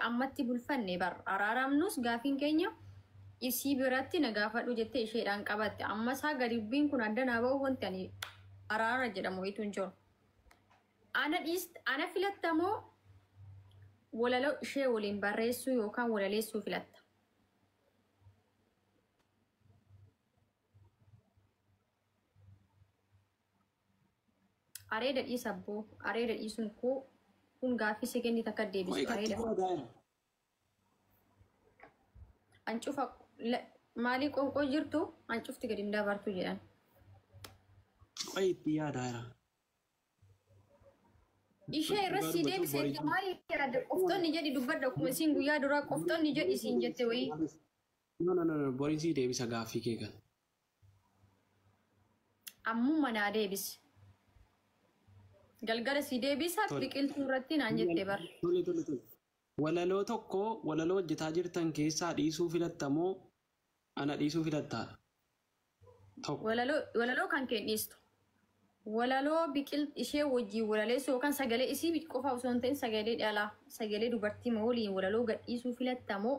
ammatti bulfanne bar araaramnus gaafiin keenya isii biratti na gaafadhu jettee isheedhaan qabatte. Amma isaa gadi dubbiin kun adda naa ba'u wanti ani araara jedhamu wayitu hin jiru. Ana dhiist ana filattamoo walaloo ishee waliin barreessuu yookaan walaleessuu filatta? Areeda dhiisa abboo. Areeda dhiisuun koo kun gaaffii sekendii takka Qoy deebisu. katti Areeda. booda. Ancufa maalii qonqoo jirtu ancufti gadi hin dabartu jedhan. Qoy itti yaadaa jira. Ishee irra Dhugaa si dubbachuu deebisee borii. maali yaadda qoftonni jedhi dubbadha akkuma isiin guyyaa duraa qoftonni jedhi isiin jette wayii. No, no, no, no. Boriin sii deebisa gaaffii kee kana. Ammuma naa deebisi. Galgala si deebisa Tole. biqiltuu irratti naan jette bar. Tole, tole, tole. Walaloo tokko walaloo hojjetaa jirtan keessaa dhiisuu filattamoo ana dhiisuu filattaa? Tokko. Walaloo walaloo kan kee dhiistu. Walaloo biqil ishee wajjin walaleessuu yookaan sagalee isii qofa osoo hin ta'in sagalee dhalaa sagalee dubartii waliin walaloo gadhiisuu filattamoo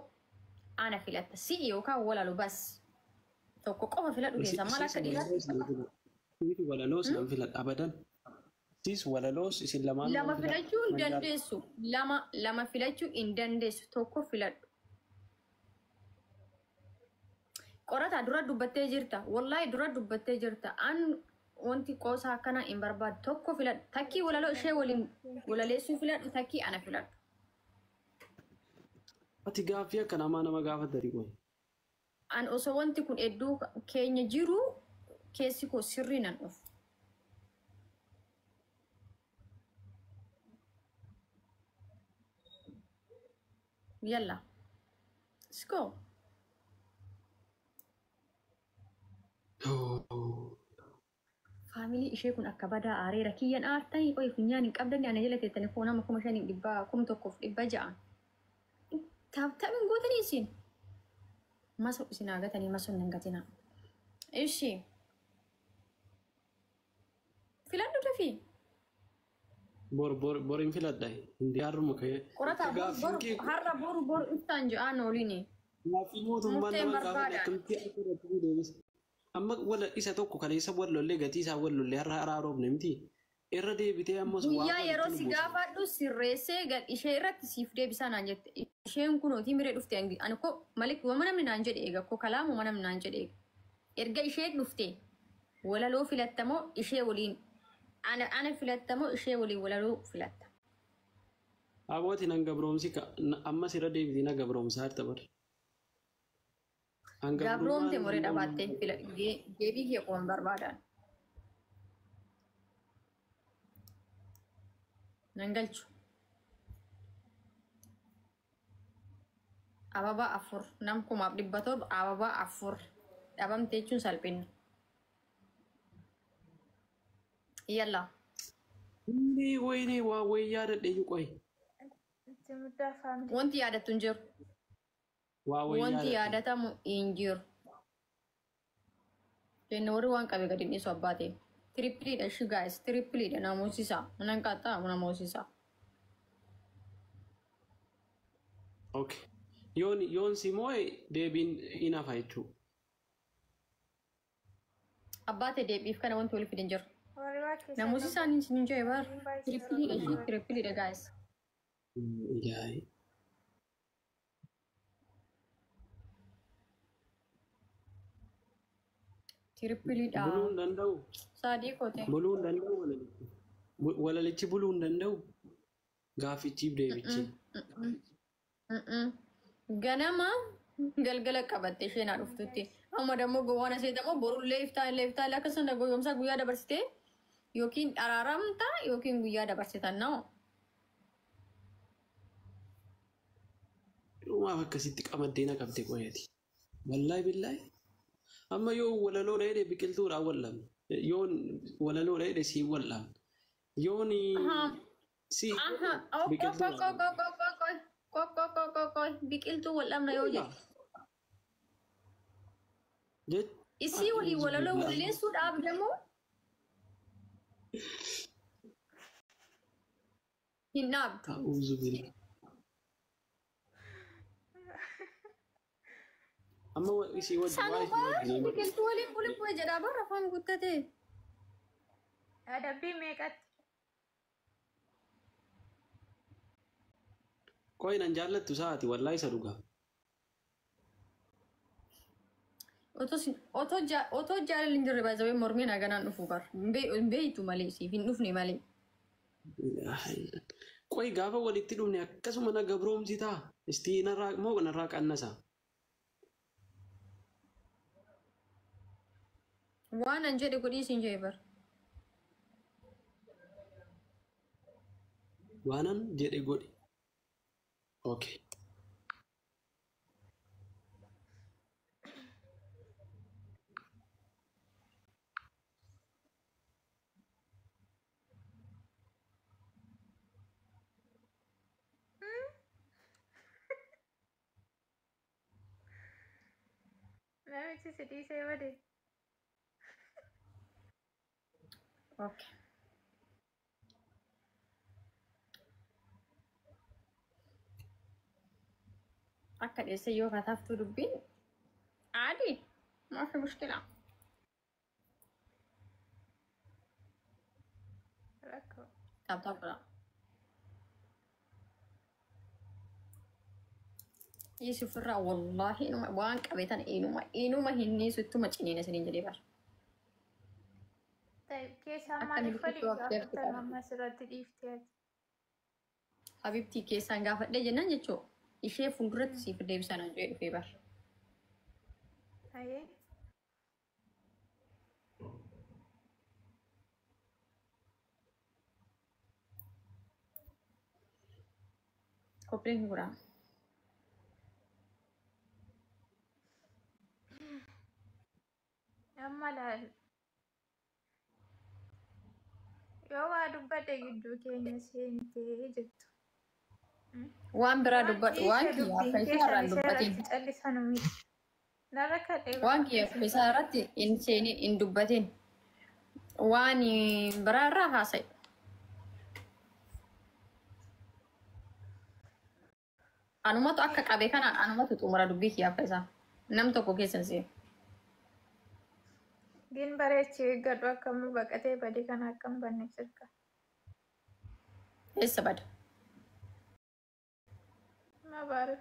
ana filatta. Si'i yookaan walaloo bas. Tokko qofa filadhu keessaa maal akka dhiiraatti Siis walaloos nan filadha abadan. Siis walaloos isin lamaan lama nan filadha. filachuu hin dandeessu. Lama lama filachuu hin dandeessu. Tokko filadhu. Qorataa dura dubbattee jirta. Wallaahi dura dubbattee jirta. An wanti qoosaa akkanaa hin barbaadu. Tokko filadhu. Takkii walaloo ishee waliin walaleessuu filadhu. Takkii ana filadhu. Ati gaaffii akka namaa nama gaafata qoy. An osoo wanti kun hedduu keenya jiru keessi koo sirrii nan dhufu. Yalla. Let's go. Faamilii ishee kun akka badaa aareera. Kiyyan aartanii qoy funyaan hin qabdanii ana jala teettanii koo nama 5,500 1,600. Taaptaaphin gootanii isin. Masa isin haa gatanii masa hin gatinaa. Ishi. Filadhu dafii. Bor bor boriin filadha. Hindi har'uma ka'ee. Qorataa boru Gaaffiin boru kee har'a boru boru iftaan ji'aan ooliini. gaaffii mootummaan Murteen nama gaafate barbaadaan. akkamitti akka irratti deebisa. Amma wala isa tokko kaleessa wal lollee gatii isaa wal lollee har'a haaroofne miti. Irra deebitee ammas waan Guyyaa yeroo walitti si nu buusa. gaafadhu sirreessee gad ishee irratti siif deebisaa naan jette. Isheen kun hootii miree dhufte ani ko malik wama namni naan jedhe eega ko kalaamuma namni naan jedhe eega. Erga ishee dhufte walaloo filattamoo ishee waliin ana ana filattamoo ishee waliin walaloo filatta. Abooti nan gabroomsi ammas irra deebitee na gabroomsaa jirta bar. An Gabroomte gabrummaan moree dhabaattee fila deebii kee qoon barbaadan. Nan galchu. Ababaa 4 nam 1,700 ababaa 4 dhabamte jechuun salphinna. Yalla. Inni wayinii waa wayii yaadadhe iyyuu qoy. Itti muddaa faamilii. Wanti yaadattu hin jiru. Waa wayii Wanti yaadadhe. yaadatamu hin jiru. Jenne warri waan qabe gadi dhiisu abbaa ta'e. Tirippiliidha ishi gaayis tirippiliidha namoosisaa. Nan qaxxaamu namoosisaa. Okay. Yoon yoon si moo'e deebiin hin hafa jechuudha. Abbaa ta'e deebiif kana wanti wal fidin jiru. Warri waa keessaa Namoosisaan hin jiru bar. Waliin baay'ee Tirippiliidha ishi tirippiliidha gaayis. Ilaahi. Tirippiliidha. Buluu hin danda'u. Sadii kote. Buluu hin danda'u walalichi. Walalichi buluu hin danda'u. Gaaffichiif deebichi. Ganama galgala qabatte isheen haa dhuftutti. Amma dammoo gowwaan asee dammoo borullee iftaan illee iftaan illee akkasuma goyoomsaa guyyaa dabarsitee yookiin araaramta yookiin guyyaa dabarsitan noo. Dhumaaf akkasitti qamaddee na qabde qoyati. Wallaahi billaahi. Amma yoo walaloo dheedhe biqiltuudhaan wal'aabna. Yoon walaloo dheedhe siin wal'aabna. Yoon si Aha, biqiltuudhaan. biqiltuu wal'aabna yoo jedhu. Isii walii walaloo walleessuu dhaabdamoo hin dhaabdu. Ta'uuzu billah. Amma isii wajji waa isii Sanumaa wajji ni biqiltuu waliin bulibboo jedhaa bara afaan guuttate. Adabbii meeqatti? Qoy nan jaallattu sa'aati wallaahi isa dhugaa. Otoo jaalalli hin jirre baay'ee mormiin haganaan dhufu bar. Hin beeytu malee siif hin dhufne malee. Qoy gaafa walitti dhufne akkasuma na gabroomsitaa? Istii narraa moo narraa qannasa? Waan an jedhe godhii siin jedhe bar. Waanan jedhe godhi. Okay. Namichi si dhiisee bade. Okay. Akka dheesse yoo kataaftuu dubbiin عادي ما في مشكلة. Rakkoo. Tap tap godha. Yesuuf irraa wallaahi inuma waan qabeetan inuma inuma hin dhiisu ittuma ciniina isiniin jedhee bara. Tayyib keessaa Akka maaliif biqiltuu waliin abdii gaafatan qabdi. amma asirratti dhiiftee ati? Habibtii keessaan gaafadhee jennaan jechuu ishee fuulduratti siif deebisaa naan jedhee dhufee bara. Hayyee. Qophiin hin godhamu. Amma laal. Yoo waa dubbadhe gidduu keenya seentee jettu. Waan biraa dubbadhu waan Dhiise kiyya dubbiin akka isaa keessan irraan isa dubbatin. irratti callisanu miti. Narra kadhee Waan kiyya akka isaa irratti hin seenin hin dubbatin. Waan biraa irraa haasa'i. Anumatu akka qabe kanaan anumatu xumura dubbii kiyya akka isaa. Nam tokko keessa hin seenu. Gin bareechee eeggadhu akkam baqatee badii kana akkam banne sirka. Eessa bada? Ma baarif.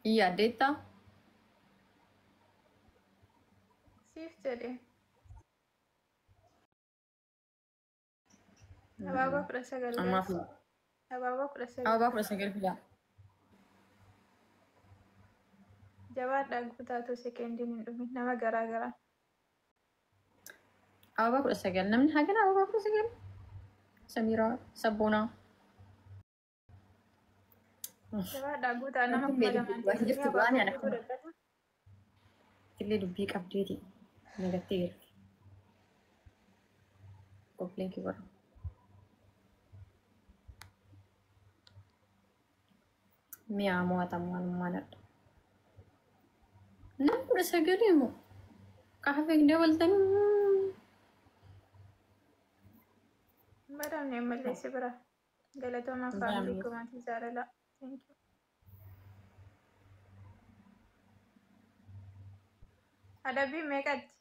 Iyya addeettaa? Siif jedhee. Abaaboo 19 Ammaaf gaafas. Abaaboo 19. Ababaa 19 fidaa. Jabaadhaa guutaatu sekendiin hin dhumin nama garaa garaa. Ababaa 19 namni hagana ababaa 19. Samiraa Sabboonaa. Jabaadhaa guutaa nama Wanti kuma beeku lamaan waan ta'e jirtu abaaboo waan ana guutuu akkuma dabbata. illee dubbii qabdeeti nagattee jirti. Qophiin kee godha. Mi'a mo'atamu waanummaan adda. Nama 19 immoo kaafee dabaltanii. Hin badamne ammallee si bira. Galatoomaa faamilii kumaatii jaalalaa. Thank you. Adabbii meeqatti?